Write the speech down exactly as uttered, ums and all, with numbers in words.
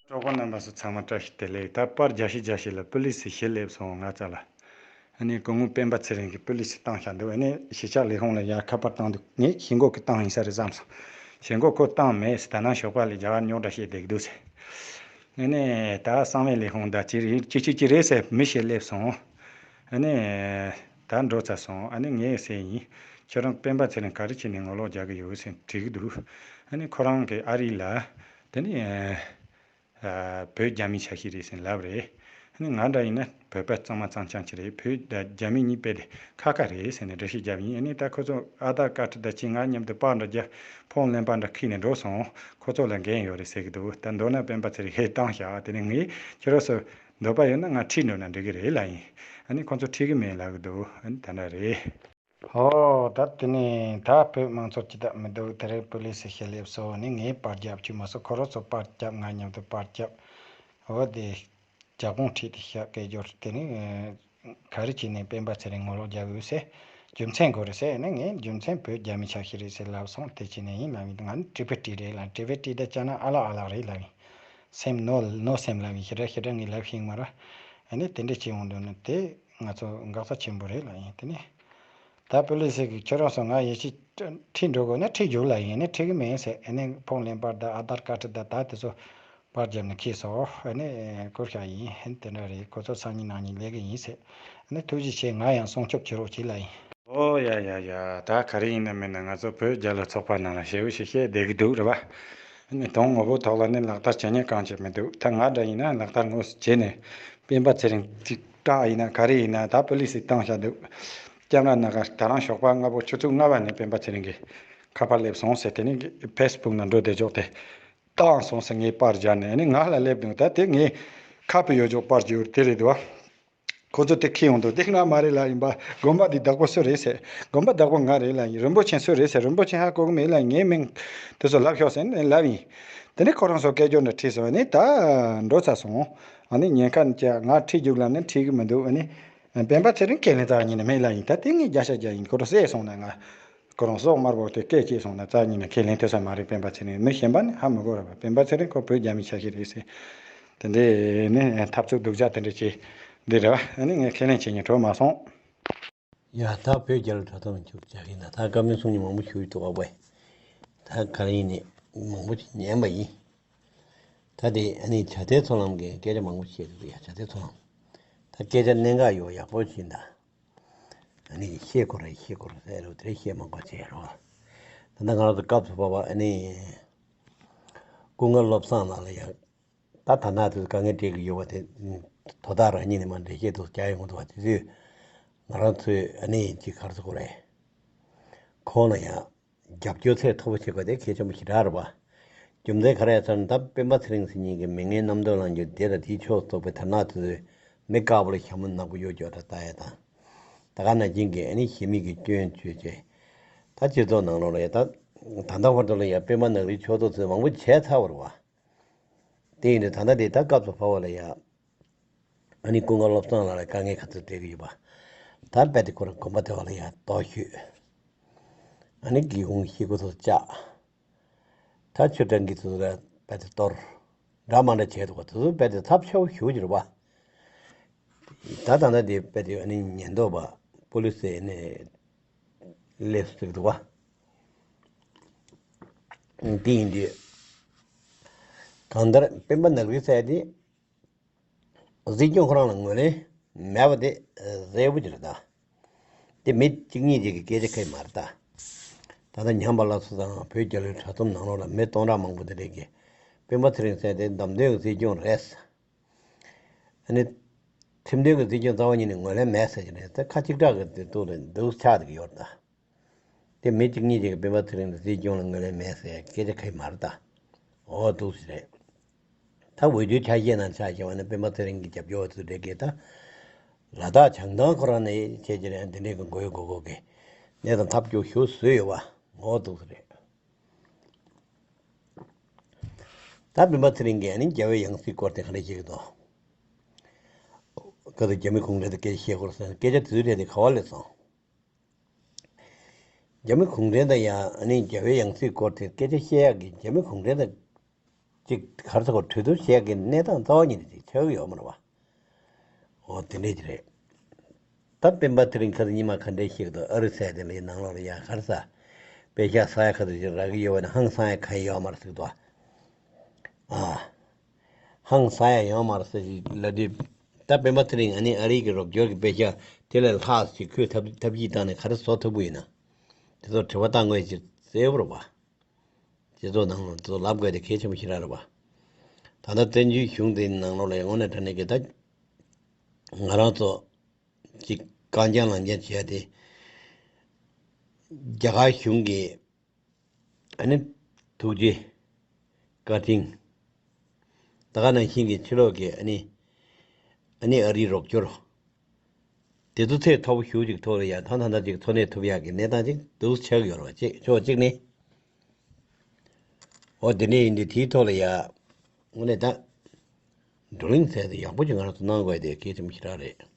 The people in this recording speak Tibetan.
གྲོགས་པོ་རྣམ་པ་ཚོ་ཚང་མ་བཀྲ་ཤིས་བདེ་ལེགས། ད་པར་རྒྱག་ཤི་རྒྱག་ཤི་ལ་པུ་ལི་སི་ཞིག་སླེབས་སོང་ང་རྩ་ལ། ཨ་ནི་སྐུ་ངོ་སྤེན་པ་ཚེ་རིང་གིས་པུ་ལི་སི་བཏང་བཞག་འདུག་ཨ་ནི་གཞིས་ཆགས་ལས་ཁུངས་ལ་ཡར་ཁ་པར་བཏང་འདུག་ངས་ཞེན་ཁོག་གིས་བཏང་ཡིན་ས་རེད་བསམ་སོང་། ཞེན་ཁོག་ཁོས་བཏང་མེད་ཟེར། ད་ནང་ཞོགས་པ་ལ་རྒྱ་གར་རྙོག་དྲ་བཤད་བསྡད་ཀྱི་འདུག་ཟེར། ཨ་ནི་ད་གསང་བའི་ལས་ཁུངས་ད་ཅི་རེད་ཅི་ཅི་ཅི་རེད་ཟེར་མི་ཞིག་སླེབས་སོང་། ཨ་ནི་ད་འགྲོ་ཚར་སོང་། ཨ་ནི་ངས་ཟེར་ཡིན། ཁྱོད་རང་སྤེན་པ་ཚེ་རིང་ག་རེ་བྱས་ནས་ངོ་ལོག་རྒྱག་གི་ཡོད་ཟེར་དྲིས་ཀྱི་འདུག་ཨ་ནི་ཁོ་རང་གི་ཨ་རི་ལ་དེ་ནི། བོད་རྒྱ་མིའི་ཆ་ཤས་རེད་ཟེར་ལབ་རེད། ཨ་ནི་ང་འདྲ་ཡིན་ན་བོད་པ་གཙང་མ་གཙང་རྐྱང་ཅིག་རེད། བོད་དང་རྒྱ་མི་གཉིས་དཔེ་དེ་ཁ་ཁ་རེད་ཟེར་ནས་འགྲེལ་བཤད་བརྒྱབ་ཡིན། ཨ་ནི་ད་ཁོ་ཚོ་ཨ་དར་ཀར་ཌི་དང་ཅི་ང་མཉམ་དུ་པར་འདྲ་རྒྱག་ཕོང་ལེན་པར་འདྲ་ཁྱེར་ནས་འགྲོ་སོང་། ཁོ་ཚོ་ལ་འགན་ཡོད་རེད་ཟེར་གི་འདུག་ད་མདོར་ན་སྤེན་པ་ཚེ་རིང་ཧེ་བཏང་བཞག་དེ་ནས་ངས་ཁྱེད་རང་ཚོ་འདོད་པ་ཡོད་ན་ང་ཁྲིད་འགྲོ་ན་འགྲིག་གི་རེད་ལབ་ཡིན། ཨ་ནི་ཁོ་ཚོ་ཁྲིད་གི་མེད་ལབ་གི་འདུག་ཨ་ནི་ད་འདྲ་རེད། ཧོ། ད་དེ་ནས་ད་བོད་མང་ཚོགས་ཅི་ལྟར་མི་འདུག་དེ་རིང་པུ་ལི་སི་ཞིག་སླེབས་སོང་། ནི་ངས་པར་རྒྱབ་བཅུག་མ་སོང་། ཁོ་རང་ཚོ་པར་རྒྱབ་ང་མཉམ་དུ་པར་རྒྱབ། འོ་དེ་རྒྱབ་དཔུང་ཁྲིད་དེ་བཞག་སྐད་སྒྱུར་དེ་ནི་ག་རེ་བྱས་ནས་སྤེན་པ་ཚེ་རིང་ངོ་ལོག་རྒྱག་ཡོད་ཟེར། རྒྱུ་མཚན་གོ་རེད་ཟེར། ནི་ངས་རྒྱུ་མཚན་བོད་རྒྱ་མི་ཆ་ཤས་རེད་ཟེར་ལབ་སོང་། དེ་བྱས་ནས་ཡིན་ལབ་ཡིན། ང་ནི་ཀྲི་ཕི་ཏི་རེད་ལབ། ཀྲི་ཕི་ཏི་ད་ཅ་ན་ཨ་ལག་ཨ་ལག་རེད་ལབ་ཡིན། སེམས་ནོར་ནོར་སེམས་ལབ་ཡིན། ཞེ་དྲག་ཞེ་དྲག་ངས་ལབ་ཤེས་མ་རེད། ཨ་ནི་དེ་འདྲ་བྱས་འོང་དུས་ནི་དེ་ང་ཚོ་འགག་རྩ་ཆེན་པོ་རེད་ལབ་ཡིན། དེ་ནས་ད་པུ་ལི་སི་གིས་ཁྱོད་རང་ཚོ་ང་ཡེ་ཤེས་ཁྲིད་འགྲོ་དགོས་ན་ཁྲིད་རྒྱུགས་ལབ་ཡིན། ཨ་ནི་ཁྲིད་གི་མིན་ཟེར། ཨ་ནི་ཕོང་ལེན་པར་ད་ཨ་དར་ཀར་ཌི་ད་ད་དེ་ཚོ་པར་བརྒྱབ་ནས་ཁྱེར་སོང་། ཨ་ནི་བསྐུར་བཞག་ཡིན། ཨ་ནི་དེ་འདྲ་རེད། ཁོ་ཚོ་སང་ཉིན་གནངས་ཉིན་སླེབས་གི་ཡིན་ཟེར། ཨ་ནི་ཐུགས་རྗེ་ཆེ། ང་ཡང་སྲུང་སྐྱོབ་བྱེད་རོགས་གྱིས་ལབ་ཡིན། ཨོ་ཡ་ཡ་ཡ། ད་ག་རེ་ཡིན་ན་མིན་ན་ང་ཚོ་བོད་རྒྱལ་ལོ་ཚོགས་པ་ནང་ལ་ཞེ་པོ་ཞིག་བཤད་བསྡད་ཀྱི་འདུག་རེད་པ། ཨ་ནི་དོན་དངོས་པོ་ཐོག་ལ་ནི་ལག་བསྟར་བྱེད་མཁན་གང་ཅིག་མི་འདུག་ད་ང་འདྲ་ཡིན་ན་ལག་བསྟར་དངོས་སུ་བྱས་ནས་སྤེན་པ་ཚེ་རིང་ཅིག་སྐྲག་ཡིན་ན་ག་རེ་ཡིན་ན་ད་པུ་ལི་སིས་བཏང་བཞག་འདུག་ཀེམ་ར་ནང་ག་ད་རང་ཞོགས་པ་སྔ་པོ་ཆུ་ཚོད་ལྔ་པ་ནས་སྤེན་པ་ཚེ་རིང་གི་ཁ་པར་སླེབས་སོང་ཟེར། དེ་ནི་ཕེ་སི་བུག་ནང་འགྲོ་བསྡད་ཆོག་དེ་བཏང་སོང་ཟེར། ངས་པར་སྦྱར་ནས་ཨ་ནི་ང་ལ་སླེབས་འདུག་ད་དེ་ངས་ཁ་པར་ཡོད་ཆོག་པར་བརྒྱུད་དེ་རེད་འདུག་བ། ཁོ་ཚོ་དེ་ཁྱེར་ཡོང་དུས་དེ་ང་མ་རེད་ལབ་ཡིན་པ། དགོན་པ་འདི་བདག་པོ་སུ་རེད་ཟེར། དགོན་པ་བདག་པོ་ང་རེད་ལབ་ཡིན། རིན་པོ་ཆེ་སུ་རེད་ཟེར། རིན་པོ་ཆེ་ཧ་གོ་གི་མེད་ལབ་ཡིན། ངའི་མིང་དེ་ཚོ་ལབ་ཤོག་ཟེར་ནས་ལབ་ཡིན། དེ་ནས་ཁོ་རང་ཚོ་སྐད་སྒྱུར་འདྲ་ཁྲིད་སོང་། ཨ་ནི་ད་འགྲོ་ཚར་སོང་། ཨ་ནི་ཉེན་ཁ་ཅིག་ང་ཁྲིད་རྒྱུགས་ལབ་ནས་ཁྲིད་གི་མི་འདུག་ཨ་ནི་སྤེན་པ་ཚེ་རིང་ཁས་ལེན་རྩ་ཉིད་ནས་མེད་ལབ་ཡིན། ད་དེ་ངས་བརྒྱ་ཆ་བརྒྱ་ཡིན། ཁོ་རང་བསད་སོང་ན་ང་ཁོ་རང་སྲོག་དམར་པོ་དེ་སྐད་སྐྱེས་སོང་ན་རྩ་ཉིད་ནས་ཁས་ལེན་ཐུབ་ས་མ་རེད། སྤེན་པ་ཚེ་རིང་མི་གཞན་པ་ནི་ཧ་མི་གོ་ར་བ། སྤེན་པ་ཚེ་རིང་ཁོ་བོད་རྒྱ་མི་ཆ་ཤས་རེད་ཟེར། དེ་འདྲའི་ནི་འཐབ་རྩོད་སྡུག་ཅག་དེ་འདྲ་བྱས་འདི་རེད་བ། ཨ་ནི་ངས་ཁས་ལེན་བྱེད་སྙིང་བྲོ་མ་སོང་། ཡ་ད་བོད་རྒྱལ་ལོ་གྲྭ་ཚང་མཆོག་བཅར་གྱིན་ད་ད་བཀའ་མོལ་གསུང་མཁན་མང་པོ་ཞུ་ཡི་འདུག་བ་བས། ད་ག་རེ་ཡིན་ནི་མང་པོ་ཞིག་ཉན་པ་ཡིན། ད་དེ་ཨ་ནི་བྱ་བྲལ་ཚོགས་ལམ་གྱི་སྐད་ཆ་མང་པོ་བཤད་འདུག་ཡ་བྱ་བྲལ་ཚོགས་ལམ། ད་སྐད་ཆ་གནད་འགག་ཡོད་ཡག་པོ་ཞིག་ད། ཨ་ནི་ཤེས་དགོས་རེད་ཤེས་དགོས་རེད་ཟེར་རོ། དེ་རིང་བཤད་མ་དགོས་བྱས་རོ། ད་ལྟ་ང་རང་ཚོ་སྐབས་སུ་བབས་པ་ཨ་ནི་ཀུན་དགའ་བློ་བཟང་ནང་ལ་ཡང་ད་ད་ནང་དུ་དཀའ་ངལ་འཕྲད་ཀྱི་ཡོད་པ་དེ་དོ་བདག་རང་ཉིད་ནས་མ་འགྲེལ་བཤད་དུ་བྱ་ཡོང་གི་འདུག་བ། དེ་དུས་ང་རང་ཚོས་ཨ་ནི་ཅིག་ག་རེ་ཟེར་དགོས་རེད། ཁོང་ལ་ཡང་རྒྱབ་སྐྱོར་ཚད་མཐོ་པོ་བྱེད་དགོས་དེ་གལ་ཆེན་པོ་ཞེ་དྲག་རེད་བ། རྒྱུ་མཚན་ག་རེ་ཟེར་ན་ད་སྤེན་པ་ཚེ་རིང་ཟེར་མཁན་གྱི་མི་ངན་རྣམ་གྲོལ་གླིང་གི་སྡེ་དང་དེའི་ཕྱོགས་གཏོགས་པའི་དར་ནག་དེ་ཚོས་མི་དཀར་པོ་ལ་ཞྭ་མོ་ནག་པོ་གཡོག་རྒྱུ་འདྲ་ལྟ་ཡ་དང་། ད་ག་ནང་བཞིན་གྱི་ཨ་ནི་གཞི་མེད་ཀྱི་སྐྱོན་བརྗོད་བྱས། ད་སྤྱི་ཚོགས་ནང་ལོགས་ལ་ཡ་ད་ད་ལྟ་བར་དུ་ལ་ཡ་སྤེན་པ་ནག་རིའི་ཕྱོགས་གཏོགས་ཚོས་མང་པོ་བྱས་ཚར་བ་རེད་བ། དེ་ཡིན་དུས་ད་ལྟ་དེ་ད་སྐབས་སུ་བབས་པ་ལ་ཡ། ཨ་ནི་ཀུན་དགའ་བློ་བཟང་ལགས་ལ་དཀའ་ངལ་ག་ཚོད་འཕྲད་ཀྱི་ཡོད་པ། ད་རྦད་དེ་ཁོ་རང་དགོན་པ་དེ་བ་ལ་ཡ་རྟོག་ཞུས། ཨ་ནི་སྒེའུ་ཁུང་ཤེལ་སྒོ་ཚོ་བཅག་ད་ཆུ་གྲང་གི་ཚོ་ལ་རྦད་དེ་གཏོར། འདྲ་མ་འདྲ་བྱས་འདུག་ག་དེ་ཚོ་རྦད་དེ་ཚབས་ཆེ་བོ་ཞེ་པོ་ཅིག་རེད་བ། ད་ད་ལྟ་དེ་རྦད་དེ་ཨ་ནི་ཉེན་རྟོག་པ་པུ་ལི་སི་ཨ་ནི་སླེབས་ཟེར་གི་འདུག་བ། དེ་ཡིན་དུས། གང་ལྟར་སྤེན་པ་ནག་རིའི་ས་ཡ་དེ། སྲིད་སྐྱོང་ཁོ་རང་ལ་ངོས་ལེན་མེད་པ་དེ་གསལ་པོ་ཅིག་རེད་ད། དེ་མི་གཅིག་གཉིས་ཅིག་གི་སྐད་ཆ་ཁ་ཡི་མ་རེད་ད། ད་ལྟ་ཉམས་པ་སླར་གསོ་དང་བོད་རྒྱལ་ལོའི་གྲྭ་ཚོམས་ནང་ལོགས་ལ་མི་སྟོང་ཕྲག་མང་པོ་དེ་འདྲས་ཀྱིས་སྤེན་པ་ཚེ་རིང་ཟེར་དེ་བདམས་ཐོན་གྱི་སྲིད་སྐྱོང་རེད། ཨ་ནི། ཁྲིམས་མཐུན་གྱི་སྲིད་སྐྱོང་རྩ་བ་ཉིད་ནས་ངོས་ལེན་མེད་ཟེར་གྱི་རེད་ད། ཁ་གཅིག་གྲགས་ཀྱི་དེ་ཐོག་ལ་འདུག་ཆགས་བསྡད་ཀྱི་ཡོད་རེད་ད། དེ་མི་གཅིག་གཉིས་ཅིག་གིས་སྤེན་པ་ཚེ་རིང་ལ་སྲིད་སྐྱོང་ལ་ངོས་ལེན་མེད་ཟེར་སྐད་ཆ་ཁ་ཡི་མ་རེད་ད། འོ་འདུག་སེ་རེད། ད་འོས་བསྡུའི་ཆ་ཤས་ནང་ཆ་བཞག་པ་ན་སྤེན་པ་ཚེ་རིང་གི་རྒྱབ་སྐྱོར་བ་ཚོ་འདྲ་གིས་ད། ལ་དྭགས་བྱང་ཐང་ཁོ་རང་ནས་བྱས་ཀྱི་རེད། དེ་འདྲའི་གི་མགོ་གཡོག་མགོ་སྐོར་གི་གནས་དང་ཐབས་སྐྱོ་ཞུ་བཟོས་ཡོད་པ་འོ་འདུག་སེ་རེད། ད་སྤེན་པ་ཚེ་རིང་གིས་ཨ་ནི་རྒྱལ་བའི་ཡང་སྲིད་སྐོར་དེ་ག་འདྲ་བཤད་ཀྱི་འདུག་སྐབས་དེ་རྒྱ་མི་གུང་ཁྲན་དང་སྐད་ཆ་བཤད་དགོས་ཟེར་ན་སྐད་ཆ་དེ་ཚོའི་གྲས་དེ་ག་བ་སླེབས་སོང་། རྒྱ་མི་གུང་ཁྲན་དང་ཡང་ཨ་ནི་རྒྱལ་བའི་ཡང་སྲིད་སྐོར་དེ་སྐད་ཆ་བཤད་ཡག་གི་རྒྱ་མི་གུང་ཁྲན་དང་ ཅིག་ག་རེ་ཟེར་དགོས། གྲོས་བསྡུར་བྱེད་ཀྱི་གནས་སྟངས་རྩ་བ་ཉིད་ནས་ཅིག་ཆགས་ཀྱི་ཡོད་མ་རེད་བ། འོ་དེ་འདྲས་ཅིག་རེད། ད་སྤེན་པ་ཚེ་རིང་ཁ་སང་ཉི་མ་ག་འདྲས་ཤིག་འདུག་ཨ་རི་ཟེར་དེ་ལའི་ནང་ལོགས་ལ་ཡ་ག་རེ་ཟ། པེ་ཤག་ཟ་ཡ་ག་ཚོད་ཅིག་རག་གི་ཡོད་པ་ན་ཧང་སང་ཡ་གང་ཡང་ཡོད་མ་རེད་ཟེར་གི་འདུག་ཨ། ཧང་སང་ཡ་ཡོད་མ་རེད་ཟེར་ཅིག་ལབ་དུས། ད་སྤེན་པ་ཚེ་རིང་ཨ་ནི་ཨ་རི་གི་རོགས་སྐྱོར་གྱི་པེ་ཤག་དེ་ལས་ལྷག་ཅིག་ཁོས་ཐབས་ཐབས་ཤེས་བཏང་ནས་ག་རེ་བཟོ་ཐུབ་ཀྱི་ཡོད་ན། དེ་ཚོ་དྲི་བ་བཏང་དགོས་ཅིག་གསལ་པོ་རེད་བ། སྤྱི་ཚོགས་ནང་ལ་དེ་ཚོ་ལབ་དགོས་དེ་གལ་ཆེན་པོ་ཞེ་དྲག་རེད་བ། ད་ལྟ་བཙན་བྱོལ་གཞུང་དེའི་ནང་ལོགས་ལ་ཡང་དངོས་གནས་དྲང་གནས་ཀྱི་ད་ང་རང་ཚོ་ཅིག་རྐང་རྐྱང་ལག་རྐྱང་བྱས་ཏེ། རྒྱ་གར་གཞུང་གི་ཨ་ནི་ཐུགས་རྗེ་བཀའ་དྲིན། ད་ག་ནང་བཞིན་གྱི་ཕྱི་ལོགས་ཀྱི་ཨ་ནི་ཨ་ནི་ཨ་རིའི་རོགས་སྐྱོར། དེ་ཚོ་ཚད་མཐོ་པོ་ཞེ་པོ་ཅིག་ཐོག་ལ་ཡ་ད་ད་ད་ཅིག་འཚོ་གནས་ཐུབ་ཡག་གི་གནས་སྟངས་ཅིག་འདུག་ཆགས་ཡོད་རེད་བ། ཅིག་ཕྱོགས་གཅིག་ནས། འོ་དེ་འདྲ་ཡིན་དུས་དེའི་ཐོག་ལ་ཡ་དངོས་གནས་ད་བགྲོ་གླེང་ཟེར་དེ་ཡག་པོ་ཅིག་ང་རང་ཚོ་གནང་དགོས་དེ་གལ་ཆེན་པོ་ཞེ་དྲག་རེད།